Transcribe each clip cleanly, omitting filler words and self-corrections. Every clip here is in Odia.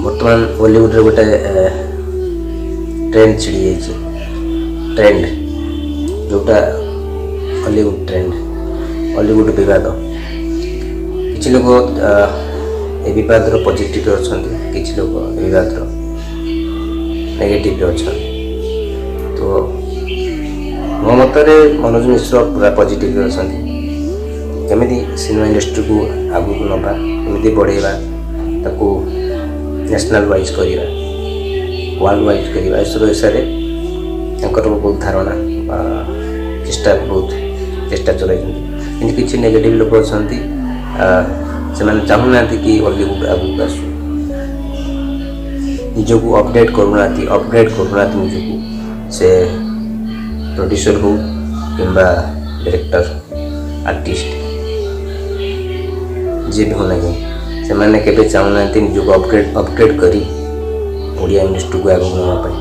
ବର୍ତ୍ତମାନ ଓଲିଉଡ଼ରେ ଗୋଟେ ଟ୍ରେଣ୍ଡ ଛିଡ଼ି ଯାଇଛି, ଟ୍ରେଣ୍ଡ ଯେଉଁଟା ଅଲିଉଡ଼ ଟ୍ରେଣ୍ଡ, ଅଲିଉଡ଼ ବିବାଦ। କିଛି ଲୋକ ଏ ବିବାଦର ପଜିଟିଭରେ ଅଛନ୍ତି, କିଛି ଲୋକ ଏ ବିବାଦର ନେଗେଟିଭରେ ଅଛନ୍ତି। ତ ମୋ ମତରେ ମନୋଜ ମିଶ୍ର ପୁରା ପଜିଟିଭରେ ଅଛନ୍ତି। କେମିତି ସିନେମା ଇଣ୍ଡଷ୍ଟ୍ରିକୁ ଆଗକୁ ନେବା, କେମିତି ବଢ଼େଇବା, ତାକୁ ନ୍ୟାସନାଲ୍ ୱାଇଜ୍ କରିବା, ୱାର୍ଲଡ ୱାଇଜ୍ କରିବା, ଏସବୁ ବିଷୟରେ ତାଙ୍କର ବହୁତ ଧାରଣା ବା ଚେଷ୍ଟା, ବହୁତ ଚେଷ୍ଟା ଚଲାଇଛନ୍ତି। କିନ୍ତୁ କିଛି ନେଗେଟିଭ୍ ଲୋକ ଅଛନ୍ତି, ସେମାନେ ଚାହୁଁନାହାନ୍ତି କି ଅଲିଉଡ଼ ଆଗକୁ ଆସୁ। ନିଜକୁ ଅପଡ଼େଟ୍ କରୁନାହାନ୍ତି, ଅପଗ୍ରେଡ଼ କରୁନାହାନ୍ତି ନିଜକୁ। ସେ ପ୍ରଡ୍ୟୁସର ହଉ କିମ୍ବା ଡିରେକ୍ଟର, ଆର୍ଟିଷ୍ଟ, ଯିଏ ବି ହଉ ନା କାହିଁକି, ସେମାନେ କେବେ ଚାହୁଁନାହାନ୍ତି ନିଜକୁ ଅପଗ୍ରେଡ଼ କରି ଓଡ଼ିଆ ଇଣ୍ଡଷ୍ଟ୍ରିକୁ ଆଗକୁ ନେବା ପାଇଁ।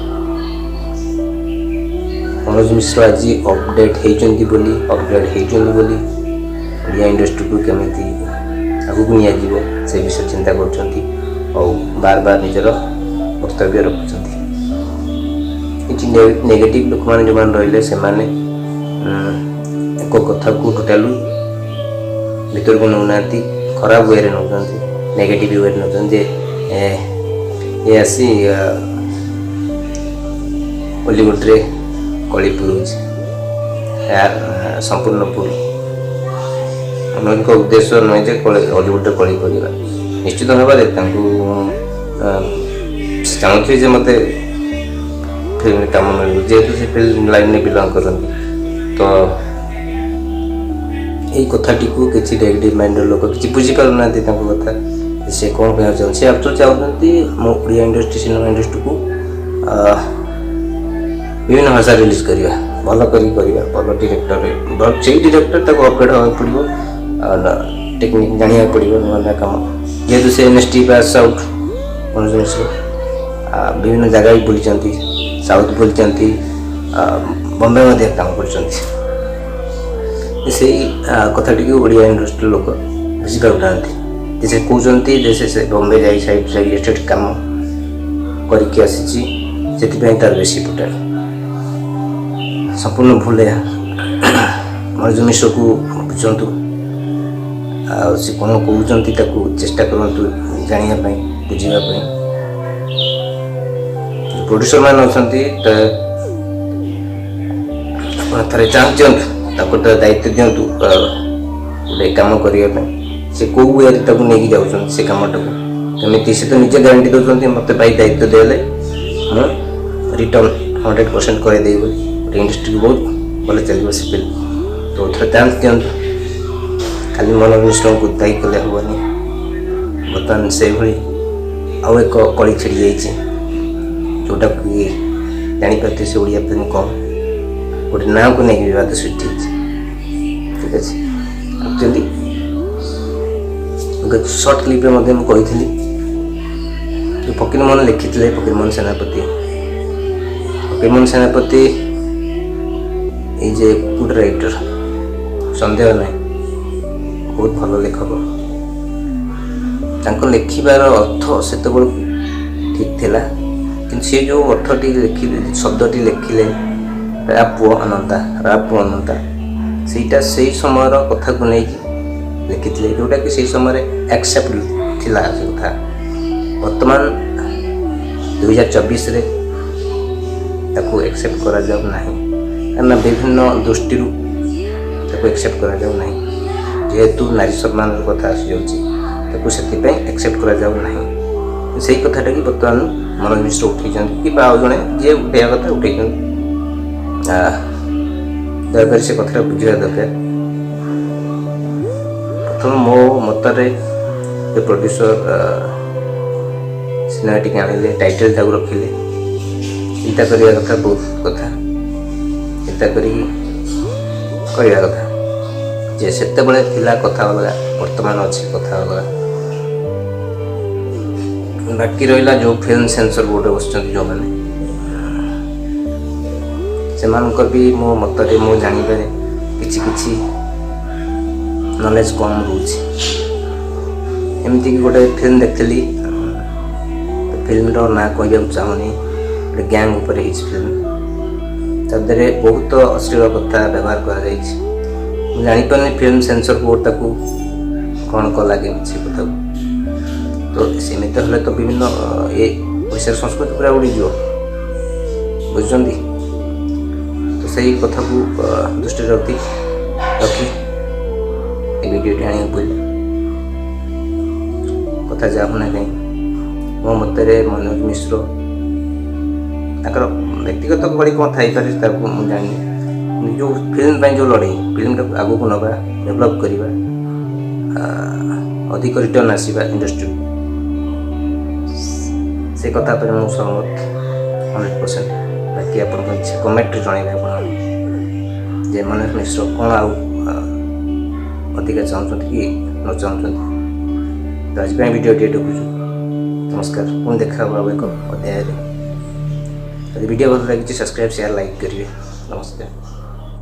ମନୋଜ ମିଶ୍ର ଆଜି ଅପଡ଼େଟ୍ ହେଇଛନ୍ତି ବୋଲି, ଅପଗ୍ରେଡ଼ ହେଇଛନ୍ତି ବୋଲି ଓଡ଼ିଆ ଇଣ୍ଡଷ୍ଟ୍ରିକୁ କେମିତି ଆଗକୁ ନିଆଯିବ, ସେ ବିଷୟରେ ଚିନ୍ତା କରୁଛନ୍ତି ଆଉ ବାର ବାର ନିଜର ବକ୍ତବ୍ୟ ରଖୁଛନ୍ତି। କିଛି ନେଗେଟିଭ୍ ଲୋକମାନେ ଯେଉଁମାନେ ରହିଲେ, ସେମାନେ ଏକ କଥାକୁ ଟୋଟାଲି ଭିତରକୁ ନେଉନାହାନ୍ତି, ଖରାପ ୱେରେ ନେଉଛନ୍ତି, ନେଗେଟିଭ୍ ୱେରେ ନେଉଛନ୍ତି ଯେ ଏ ଆସି ଓଲିଉଡ଼ରେ କଳି ପୁରଉଛି। ଏହା ସମ୍ପୂର୍ଣ୍ଣ ଭୁଲ। ମନୋଜଙ୍କ ଉଦ୍ଦେଶ୍ୟ ନୁହେଁ ଯେ କଳି, ଅଲିଉଡ଼ରେ କଳି କରିବା। ନିଶ୍ଚିତ ଭାବରେ ତାଙ୍କୁ ସେ ଚାହୁଁଥିବେ ଯେ ମୋତେ ଫିଲ୍ମରେ କାମ ମିଳିବ, ଯେହେତୁ ସେ ଫିଲ୍ମ ଲାଇନରେ ବିଲଙ୍ଗ କରନ୍ତି। ତ ଏଇ କଥାଟିକୁ କିଛି ନେଗେଟିଭ୍ ମାଇଣ୍ଡର ଲୋକ କିଛି ବୁଝିପାରୁନାହାନ୍ତି ତାଙ୍କ କଥା, ସେ କ'ଣ କହିବାକୁ ଚାହୁଁଛନ୍ତି। ସେ ଆକ୍ଚୁଆଲି ଚାହୁଁଛନ୍ତି ଆମ ଓଡ଼ିଆ ଇଣ୍ଡଷ୍ଟ୍ରି, ସିନେମା ଇଣ୍ଡଷ୍ଟ୍ରିକୁ ବିଭିନ୍ନ ଭାଷା ରିଲିଜ୍ କରିବା, ଭଲ କରି କରିବା, ଭଲ ଡିରେକ୍ଟର, ସେଇ ଡିରେକ୍ଟର, ତାକୁ ଅପଗ୍ରେଡ଼ ହେବାକୁ ପଡ଼ିବ, ଟେକ୍ନିକ୍ ଜାଣିବାକୁ ପଡ଼ିବ, ନୂଆ ନୂଆ କାମ। ଯେହେତୁ ସେ NSD pass out Manoj Mishra, ବିଭିନ୍ନ ଜାଗା ବି ବୁଲିଛନ୍ତି, ସାଉଥ୍ ବୁଲିଛନ୍ତି, ବମ୍ବେ ମଧ୍ୟ କାମ କରୁଛନ୍ତି। ସେଇ କଥାଟିକୁ ଓଡ଼ିଆ ଇଣ୍ଡଷ୍ଟ୍ରିର ଲୋକ ବୁଝିପାରୁନାହାନ୍ତି ଯେ ସେ କହୁଛନ୍ତି ଯେ ସେ ବମ୍ବେ ଯାଇ ସାଇଡ଼୍ ସାଇଡ଼୍ ଏଷ୍ଟେଟ୍ କାମ କରିକି ଆସିଛି, ସେଥିପାଇଁ ତାର ବେଶୀ ଇମ୍ପୋର୍ଟାଣ୍ଟ। ସମ୍ପୂର୍ଣ୍ଣ ଭୁଲ ଏହା। ମନୋଜ ମିଶ୍ରକୁ ବୁଝନ୍ତୁ ଆଉ ସେ କ'ଣ କହୁଛନ୍ତି, ତାକୁ ଚେଷ୍ଟା କରନ୍ତୁ ଜାଣିବା ପାଇଁ, ବୁଝିବା ପାଇଁ। ପ୍ରଡ୍ୟୁସର ମାନେ ଅଛନ୍ତି ତ, ଆପଣ ଥରେ ଚାନ୍ସ ଦିଅନ୍ତୁ ତାକୁ, ତ ଦାୟିତ୍ୱ ଦିଅନ୍ତୁ ଗୋଟେ କାମ କରିବା ପାଇଁ। ସେ କେଉଁ ୱେରେ ତାକୁ ନେଇକି ଯାଉଛନ୍ତି, ସେ କାମଟାକୁ କେମିତି, ସେ ତ ନିଜେ ଗ୍ୟାରେଣ୍ଟି ଦେଉଛନ୍ତି, ମୋତେ ଭାଇ ଦାୟିତ୍ୱ ଦେଲେ ମୁଁ ରିଟର୍ନ 100% କରାଇଦେବି ବୋଲି। ଗୋଟେ ଇଣ୍ଡଷ୍ଟ୍ରିକୁ ବହୁତ ଭଲ ଚାଲିବ ସେ ଫିଲ୍ମ। ତ ଥରେ ଚାନ୍ସ ଦିଅନ୍ତୁ। ଖାଲି ମନୋଜ ମିଶ୍ରଙ୍କୁ ଦାୟୀ କଲେ ହେବନି। ବର୍ତ୍ତମାନ ସେଇଭଳି ଆଉ ଏକ କଳି ଛିଡ଼ି ଯାଇଛି, ଯେଉଁଟାକୁ କି ଜାଣିପାରୁଥିବେ ସେ ଓଡ଼ିଆ ଫିଲ୍ମ କ'ଣ, ଗୋଟେ ନାଁକୁ ନେଇକି ବିବାଦ ସୃଷ୍ଟି ହେଇଛି। ଠିକ୍ ଅଛି। ଆକ୍ଚୁଆଲି ଗୋଟେ ସର୍ଟ କ୍ଲିପ୍ରେ ମଧ୍ୟ ମୁଁ କହିଥିଲି, ଯେଉଁ ଫକୀରମୋହନ ଲେଖିଥିଲେ, ଫକୀରମୋହନ ସେନାପତି, ଫକୀରମୋହନ ସେନାପତି is a good writer, ସନ୍ଦେହ ନାହିଁ, ବହୁତ ଭଲ ଲେଖକ। ତାଙ୍କ ଲେଖିବାର ଅର୍ଥ ସେତେବେଳକୁ ଠିକ୍ ଥିଲା, କିନ୍ତୁ ସେ ଯେଉଁ ଅର୍ଥଟି ଲେଖିଲେ, ଶବ୍ଦଟି ଲେଖିଲେ, "ରା ପୁଅ ଅନନ୍ତା, ରା ପୁଅ ଅନନ୍ତା", ସେଇଟା ସେଇ ସମୟର କଥାକୁ ନେଇକି ଲେଖିଥିଲେ, ଯେଉଁଟାକି ସେଇ ସମୟରେ ଆକ୍ସେପ୍ଟ ଥିଲା ସେ କଥା। ବର୍ତ୍ତମାନ 2024ରେ ତାକୁ ଆକ୍ସେପ୍ଟ କରାଯାଉ ନାହିଁ, କାରଣ ବିଭିନ୍ନ ଦୃଷ୍ଟିରୁ ତାକୁ ଆକ୍ସେପ୍ଟ କରାଯାଉ ନାହିଁ। ଯେହେତୁ ନାରୀ ସମ୍ମାନର କଥା ଆସିଯାଉଛି, ତାକୁ ସେଥିପାଇଁ ଆକ୍ସେପ୍ଟ କରାଯାଉ ନାହିଁ। ସେଇ କଥାଟା କି ବର୍ତ୍ତମାନ ମନୋଜ ମିଶ୍ର ଉଠେଇଛନ୍ତି କିମ୍ବା ଆଉ ଜଣେ ଯିଏ ଉଠେଇବା କଥା ଉଠେଇଛନ୍ତି। ଦୟାକରି ସେ କଥାଟା ବୁଝିବା ଦରକାର। ପ୍ରଥମ ମୋ ମତରେ ଯେ ପ୍ରଡ୍ୟୁସର ସିନେମାଟିକି ଆଣିଲେ, ଟାଇଟେଲ୍ ତାକୁ ରଖିଲେ, ଚିନ୍ତା କରିବା କଥା, ବହୁତ କଥା ଚିନ୍ତା କରିକି କରିବା କଥା ଯେ ସେତେବେଳେ ଥିଲା କଥା ଅଲଗା, ବର୍ତ୍ତମାନ ଅଛି କଥା ଅଲଗା। ବାକି ରହିଲା ଯେଉଁ ଫିଲ୍ମ ସେନ୍ସର ବୋର୍ଡ଼ରେ ବସିଛନ୍ତି ଯେଉଁମାନେ, ସେମାନଙ୍କର ବି ମୋ ମତରେ, ମୁଁ ଜାଣିବାରେ କିଛି କିଛି ନଲେଜ କମ୍ ରହୁଛି। ଏମିତିକି ଗୋଟେ ଫିଲ୍ମ ଦେଖିଥିଲି, ଫିଲ୍ମର ନାଁ କହିବାକୁ ଚାହୁଁନି। ଗୋଟେ ଗ୍ୟାଙ୍ଗ ଉପରେ ହେଇଛି ଫିଲ୍ମ। ତା ଦେହରେ ବହୁତ ଅଶ୍ଳୀଳ କଥା ବ୍ୟବହାର କରାଯାଇଛି। ମୁଁ ଜାଣିପାରୁନି ଫିଲ୍ମ ସେନ୍ସର ବୋର୍ଡ଼ ତାକୁ କ'ଣ କଲା କେମିତି ସେ କଥାକୁ। ତ ସେମିତି ହେଲେ ତ ବିଭିନ୍ନ ଏ ଓଡ଼ିଶାର ସଂସ୍କୃତି ପୁରା ଉଡ଼ିଯିବ, ବୁଝୁଛନ୍ତି ତ? ସେଇ କଥାକୁ ଦୃଷ୍ଟିରେ ରଖି ରଖି ଏ ଭିଡ଼ିଓଟି ଆଣିବାକୁ ପଡ଼ିଲା। କଥା ଯାହା ହଉ ନା କାହିଁ, ମୋ ମତରେ ମନୋଜ ମିଶ୍ର ତାଙ୍କର ବ୍ୟକ୍ତିଗତ କଳି କ'ଣ ଥାଇପାରେ, ତାକୁ ମୁଁ ଜାଣିନି। କିନ୍ତୁ ଯେଉଁ ଫିଲ୍ମ ପାଇଁ ଯେଉଁ ଲଢ଼େଇ, ଫିଲ୍ମଟାକୁ ଆଗକୁ ନେବା, ଡେଭଲପ୍ କରିବା, ଅଧିକ ରିଟର୍ନ ଆସିବା ଇଣ୍ଡଷ୍ଟ୍ରିକୁ, ସେ କଥା ଉପରେ ମୁଁ ସହମତ 100%। ବାକି ଆପଣଙ୍କ ଇଚ୍ଛା, କମେଣ୍ଟରେ ଜଣାଇବେ ଆପଣ ଯେ ମନୋଜ ମିଶ୍ର କ'ଣ ଆଉ ଅଧିକା ଚାହୁଁଛନ୍ତି କି ନ ଚାହୁଁଛନ୍ତି। ତ ଆଜି ପାଇଁ ଭିଡ଼ିଓ ଟିକେ ରଖୁଛୁ। ନମସ୍କାର, ପୁଣି ଦେଖା ହେବ ଆଉ ଏକ ଅଧ୍ୟାୟରେ। ଯଦି ଭିଡ଼ିଓ ଭଲ ଲାଗିଛି, ସବସ୍କ୍ରାଇବ୍, ସେୟାର, ଲାଇକ୍ କରିବେ। ନମସ୍କାର।